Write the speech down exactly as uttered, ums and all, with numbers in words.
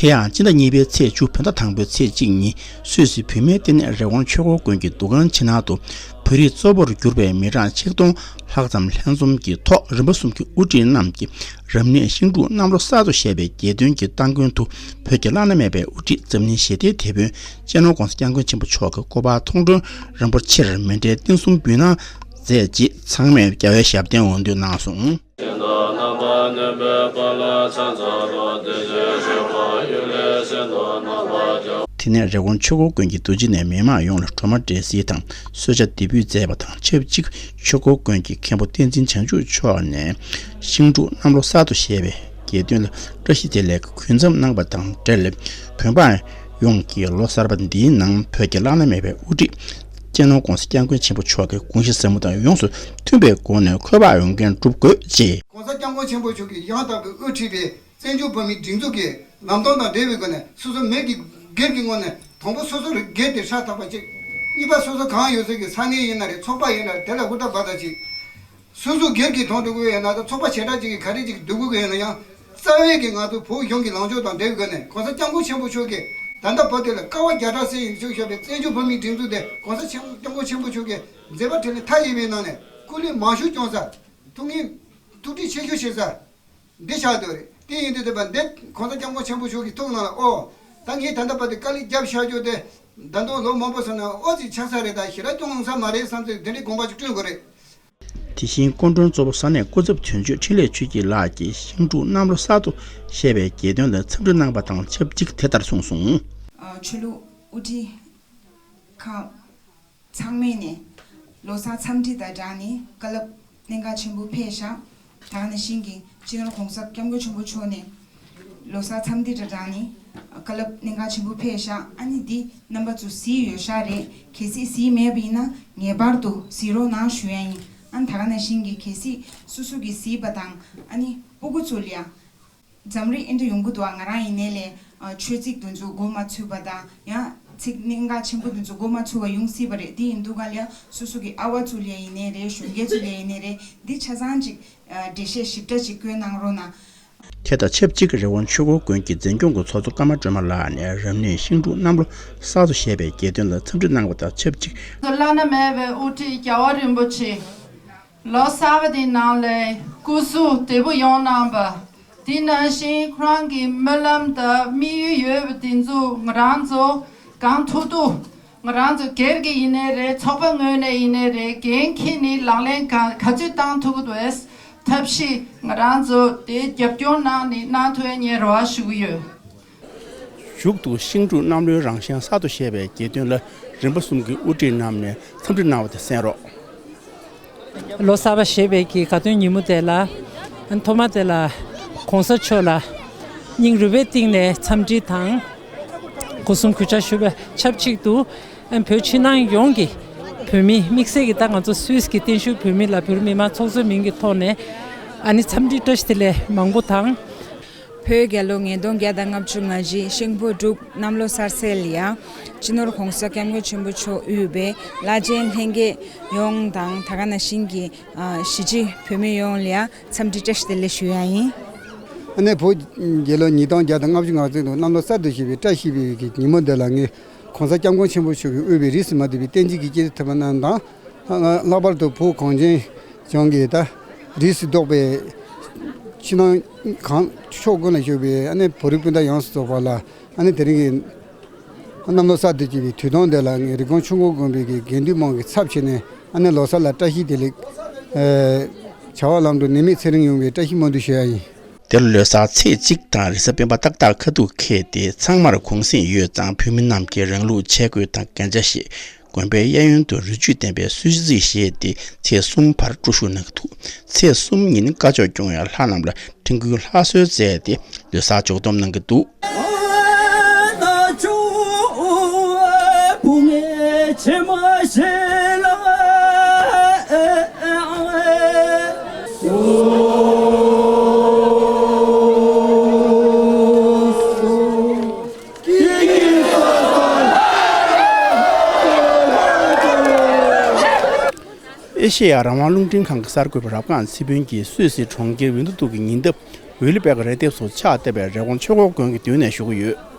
དེ་ཡང་སྤྱི་ཟླ་གཉིས་པའི་ཚེས་བཅུ་བོད་ཟླ་དང་པོའི་ཚེས་གཅིག་ཉིན་སུད་སི་བུད་མེད་ལྟེ་གནས་རི་ཀོན་ཆོས་འཁོར་དགོན་གྱི་འདུ་ཁང་ཕྱི་ནང་དུ་བོད་རིགས་གཙོ་བོར་གྱུར་པའི་མི་གྲངས་ཆིག་སྟོང་ལྷག་ཙམ་ལྷན་འཛོམས་ཀྱི་ཐོག་རིམ་པ་གསུམ་གྱི་དབུ་ཁྲིད་རྣམས་ཀྱིས་རབ་གནས་ཤིང་འབྲུག་གནམ་ལོ་གསར་དུ་བཞད་པའི་རྒྱལ་སྟོན་གྱི་སྟ་གོན་དུ་བོད་ཀྱི་བླ་ན་མེད་པའི་དབུ་ཁྲིད་འཛམ་གླིང་ཞི་བདེའི་དེད་དཔོན་སྤྱི་ནོར་༸གོང་ས་༸སྐྱབས་མགོན་ཆེན་པོ་མཆོག་གི་སྐུ་པར་མཐོང་གྲོལ་རིན་པོ་ཆེར་མཎྜལ་རྟེན་གསུམ་འབུལ་གནང་མཛད་རྗེས་ཚང་མས་རྒྱལ་བའི་ཞབས་བརྟན་འོང་འདུན་གནང་སོང་། དེ་ནས་རི་ཀོན་ཆོས་འཁོར་དགོན་གྱི་རྡོ་རྗེ་གནས་མི་མང་ཡོངས་ལ་གྲོ་མ་འབྲས་སིལ་དང་གསོལ་ཇ་འདེགས་འབུལ་མཛད་པ་དང་ཆབས་ཅིག་ཆོས་འཁོར་དགོན་གྱི་མཁན་པོ་བསྟན་འཛིན་བྱང་ཆུབ་མཆོག་ནས་ཤིང་འབྲུག་གནམ་ལོ་གསར་དུ་བཞད་པའི་རྒྱལ་སྟོན་ལ་བཀྲ་ཤིས་བདེ་ལེགས་ཀྱི་གུས་འཛོམས་གནང་བ་དང་འབྲེལ། བོད་འབངས་ཡོངས་ཀྱིས་ལོ་གསར་པ་འདིའི་ནང་བོད་ཀྱི་བླ་ན་མེད་པའི་དབུ་ཁྲིད་སྤྱི་ནོར་༸གོང་ས་༸སྐྱབས་མགོན་ཆེན་པོ་མཆོག་གི་དགོངས་གཞི་ཟབ་མོ་དང་ཡོངས་སུ་མཐུན་པའི་སྒོ་ནས་འཁོས་དཔག་ཡོང་མཁན་སྒྲུབ་དགོས་ཅེས། ༸གོང་ས་༸སྐྱབས་མགོན་ཆེན་པོ་མཆོག་གིས་ཡང་དག་པའི་དབུ་ཁྲིད་པའི་བཙན་བྱོལ་བོད་མིའི་སྒྲིག་འཛུགས་ཀྱི་ལམ་སྟོན་དང་འབྲེལ་བའི་སྒོ་ནས་སོ་སོ་མི་གི་སྒེར་གྱི་ངོས་ནས་དང་པོ་སོ་སོ་རང་སྒེར་དེ་ཧྲ་ཐག་པ་གཅིག་གཉིས་པ་སོ་སོ་གང་ཡོད་ཚད་ཀྱི་ས་གནས་ཡིན་ན་རེད། ཚོགས་པ་ཡིན་ན་རེད། དེ་ལ་ཧུར་ཐག་འབད་ཐག་གཅིག་སོ་སོ་སྒེར་གྱི་དོན་དུ་དགོས་ཡོད་ན་དང་ཚོགས་པ་བྱེ་བྲག་ཅིག་གིས་ག་རེ་ཅིག་སྒྲུབ་དགོས་ཀྱི་ཡོད་ན་ཡང་རྩ་བའི་གི་ང་ཚོ་བོད་གཞུང་གི་ལངས་ཕྱོགས་དང་འབྲེལ་བའི་སྒོ་ནས་༸གོང་ས་༸སྐྱབས་མགོན་ཆེན་པོ་མཆོག་གིས་ད་ལྟ་བར་དུ་ལ་དཀའ་བ་བརྒྱ་ཕྲག་སེལ་ཡོང་ཆོག་ཤོག་པའི་བཙན་བྱོལ་བོད་མིའི་སྒྲིག་འཛུགས་དེ་༸གོང་ས་༸སྐྱབས་མགོན་ཆེན་པོ་མཆོག་གིས་མཛད་པ་འཕྲིན་ལས་མཐའ་ཡས་པའི་ནང་ནས་སྐུ་ལས་མང་ཤོས་བསྐྱོན་ས། ཐུགས་ངེས་ཐུགས་ཁྲལ་ཆེ་ཤོས་བྱེད་ས་འདི་ཆགས་བསྡད་རེད། དེ་ཡིན་དུས་དེ་བ་འདི་༸གོང་ས་༸སྐྱབས་མགོན་ཆེན་པོ་མཆོག་གི་ཐུགས་ནང་ལ་ཨོ་ད་ངས་ད་ལྟ་བར་དུ་དཀའ་ལས་བརྒྱབ་བཞག་རྒྱུ་དེ་ད་དུང་ལོ་མང་པོ་སོང་ན་ཨོ་ཙི་ཆགས་ས་རེད། ད་ཞེ་དྲག་སྐྱོན་ཡོང་ས་མ་རེད་བསམ་ཚེ་འདི་འདྲའི་དགོངས་པ་ཅིག་བསྐྲུན་དགོས་རེད། དེ་བཞིན་སྐུ་མགྲོན་གཙོ་བོ་ས་གནས་སྐུ་ཚབ་དོན་གཅོད་འཕྲིན་ལས་ཆོས་སྐྱིད་ལགས་ཀྱིས་ཤིང་འབྲུག་གནམ་ལོ་གསར་དུ་བཞད་པའི་རྒྱལ་སྟོན་ལ་འཚམས་འདྲི་གནང་བ་དང་ཆབས་ཅིག་དེ་ལྟར་གསུངས་སོང་། ཨ། ཆོས་ལུགས་དབུ་ཁྲིད་ཁག་ཚང་མས་ནས་ལོ་གསར་འཚམས་འདྲི་དང་སྦྲགས་ནས་བཀའ་སློབ་གནད་འགག་ཆེན་པོ་ཕེབས་ཤག་ད་ག་ནང་བཞིན་གྱི་སྤྱི་ནོར་༸གོང་ས་༸སྐྱབས་མགོན་ཆེན་པོ་མཆོག་ནས་ལོ་གསར་འཚམས་འདྲི་དང་སྦྲགས་ནས་བཀའ་སློབ་གནད་འགག་ཆེན་པོ་ཕེབས་ཤག་ཨ་ནི་འདི་རྣམ་པ་ཚོ་གཟིགས་ཡོད་ཤག་རེད། གལ་སྲིད་གཟིགས་མེད་པ་ཡིན་ན་ངེས་པར་དུ་གཟིགས་རོགས་གནང་ཞུ་ཡ་ཡིན། ཨ་ནི་ད་ག་ནང་བཞིན་གྱི་གལ་སྲིད་སོ་སོ་གིས་གཟིགས་པ་དང་ཨ་ནི་སྤུ་གུ་ཚོ་ལ་ཡང་འཛམ་གླིང་ཨེ་འདྲ་ཡོང་གི་འདུག་ཨ། ང་རང་ཡིན་ནའི་ལས་ཨ་ཆོས་ཚིག་དེ་ཚོ་གོ་མ་ཚོད་པ་དང་ཡང་ཚིག་གནད་འགག་ཆེན་པོ་དེ་ཚོ་གོ་མ་ཚོད་པ་ཡོང་སྲིད་པ་རེད། དེ་ཡིན་དུས་ག་ལ་ཡང་སོ་སོ་གི་ཨ་བ་ཚོ་ལ་ཡིན་ནའི་རེད། གཞོན་སྐྱེས་ཚོ་ལ་ཡིན་ནའི་རེད། འདི་ཆ་ཚང་ཅིག་ཨ་འགྲེལ་བཤད་ཞིབ་ཕྲ་ཅིག་བཀོད་གནང་རོགས་གནང་། དེ་དང་ཆབས་ཅིག་རི་ཀོན་ཆོས་འཁོར་དགོན་གྱི་འཛིན་སྐྱོང་གི་ཚོགས་གཙོ་ཀརྨ་སྒྲོལ་མ་ལགས་ནས་རབ་གནས་ཤིང་འབྲུག་གནམ་ལོ་གསར་དུ་བཞད་པའི་རྒྱལ་སྟོན་ལ་འཚམས་འདྲི་གནང་བ་དང་ཆབས་ཅིག་བླ་ན་མེད་པའི་དབུ་ཁྲིད་རྒྱལ་བ་རིན་པོ་ཆེ། ལོ་གསར་པ་འདིའི་ནང་ལ་སྐུ་གཟུགས་བདེ་པོ་ཡོང་གནང་པ། དེ་ནང་བཞིན་ཁོ་རང་གི་སྨོན་ལམ་དང་དམིགས་ཡུལ་ཡོད་པ་དེ་ཚོ་ང་རང་ཚོ་གང་ཐུབ་ཐུབ་ང་རང་ཚོ་སྒེར་གྱི་ཡིན་ནའི་རེད། ཚོགས་པ་ངོས་ནས་ཡིན་ནའི་རེད། འགན་འཁྱེར་ནས་ལག་ལེན་ག་ག་ཚོད་བཏང་ཐུབ་ཀྱི་འདུག་ཐབས་ཤེས་ང་རང་ཚོ་དེ་རྒྱབ་སྐྱོར་གནང་ནས་གནང་ཐུབ་ཡ་ངས་རེ་བ་ཞུ་གི་ཡོད། མཇུག་ཏུ་ཤིང་འབྲུག་གནམ་ལོའི་རང་བཞིན་གསར་དུ་བཞད་པའི་རྒྱལ་སྟོན་ལ་རིམ་པ་གསུམ་གྱི་དབུ་ཁྲིད་རྣམས་ནས་འཚམས་འདྲི་གནང་བ་དེ་གསན་རོགས། ལོ་གསར་པ་བཞད་པའི་གི་དགའ་སྟོན་ཉིན་མོ་དེ་ལ་ཐོག་མ་དེ་ལ་གོང་ས་མཆོག་ལ་སྙིང་རུས་པའི་གཏིང་ནས་འཚམས་འདྲི་དང་སྒོ་གསུམ་གུས་ཕྱག་ཞུ་བའི་ཆབས་ཅིག་ཏུ་བོད་ཕྱི་ནང་ཡོངས་ཀྱི་བོད་མི་དམིགས་བསལ་གྱི་ད་ང་ཚོ་སུད་སི་གི་བརྟན་བཞུགས་བོད་མི་ལ་བོད་མི་མང་ཚོགས་གཙོའི་མིང་གི་ཐོག་ནས་ཨ་ནི་འཚམས་འདྲི་བཀྲ་ཤིས་བདེ་ལེགས་མང་པོ་དང་། བོད་རྒྱལ་ལོ་ཉིས་སྟོང་བརྒྱ་དང་ལྔ་བཅུ་ང་བཞི་ཤིང་འབྲུག་གནམ་ལོ་གསར་ཚེས་ལ་ཡང་སྤྱི་ནོར་གོང་ས་སྐྱབས་མགོན་ཆེན་པོ་མཆོག་དབུས་པའི་བླ་ཆེན་ལྷན་རྒྱས་ཡོངས་དང་ད་ག་ནང་བཞིན་གྱི་གཞིས་བྱེས་བོད་མི་ཡོངས་ལ་ཡང་འཚམས་འདྲི་བཀྲ་ཤིས་བདེ་ལེགས་ཞུ་ཡ་ཡིན། ཨ་ནི་བོད་རྒྱལ་ལོ་ཉིས་སྟོང་བརྒྱ་དང་ལྔ་བཅུ་ང་བརྒྱད་དུ་གནམ་ལོ་གསར་དུ་བཞད་པའི་བཀྲ་ཤིས་པའི་གི་ཉིན་མོ་འདི་ལ་ངས་གོང་ས་སྐྱབས་མགོན་ཆེན་པོ་མཆོག་གིས་དབུས་པའི་རིས་སུ་མ་ཆད་པའི་བསྟན་སྤྱི་གི་སྐྱེས་སྡེ་ཐོན་པ་རྣམས་དང་། ལྷག་པར་དུ་བོད་གངས་ཅན་ལྗོངས་ཀྱི་ད་རིས་སུ་གཏོགས་པའི་ཕྱི་ནང་གང་ཕྱོགས་ཀུན་ལ་བཞུགས་པའི་ཨ་ནི་བོད་རིགས་སྤུན་ཟླ་ཡོངས་སུ་རྫོགས་པ་ལ་ཨ་ནི་དེ་རིང་གི་གནམ་ལོ་གསར་དུ་བཞད་པའི་དུས་སྟོན་དེ་ལ་ངས་རི་ཀོན་ཆོས་འཁོར་དགོན་པའི་གི་དགེ་འདུན་དམངས་ཀྱི་ཚབ་བྱས་ནས་ཨ་ནི་ལོ་གསར་ལ་བཀྲ་ཤིས་བདེ་ལེགས། བྱ་བ་ལམ་འགྲོ་ནད་མེད་ཚེ་རིང་ཡོང་བའི་བཀྲ་ཤིས་སྨོན་འདུན་ཞུ་ཡ་ཡིན། དེར་ལོ་གསར་ཚེས་གཅིག་དང་རེས་གཟའ་སྤེན་པ་ཏག་ཏག་ཁ་ཐུག་འཁེལ་ཏེ་ཚང་མར་གུང་གསེང་ཡོད་ཙང་བོད་མི་རྣམས་ཀྱིས་རང་ལུགས་ཆས་གོས་དང་རྒྱན་ཆ་བཞེས། དགོན་པའི་གཡས་གཡོན་དུ་རི་ཆུ་ལྡན་པའི་གསོལ་ཚིགས་བཞེས་ཏེ་ཚེས་གསུམ་བར་སྤྲོ་ཞུགས་གནང་གི་འདུག་ཚེས་གསུམ་ཉིན་བཀའ་ཆོས་སྐྱོང་བའི་ལྷ་རྣམས་ལ་འཕྲིན་བསྐུལ་ལྷ་གསོལ་མཛད་དེ་ལོ་གསར་འཇོག་སྡོམ་གནང་གི་འདུག་ཨེ་ཤེ་ཡ་རང་དབང་རླུང་འཕྲིན་ཁང་གི་གསར་འགོད་པ་རབ་སྒང་ཚེ་ཕུན་གྱིས་སུད་སི་གྲོང་ཁྱེར་ཝིན་ཏུ་ཏུག་གི་ཉེ་འདབས་ ཝི་ལི་པེ་ཀ་རེ་ལྡེབས་སུ་ཕྱག་བཏབ་པའི་རི་ཀོན་ཆོས་འཁོར་དགོན་གྱི་མདུན་ནས་ཞུ་གི་ཡོད།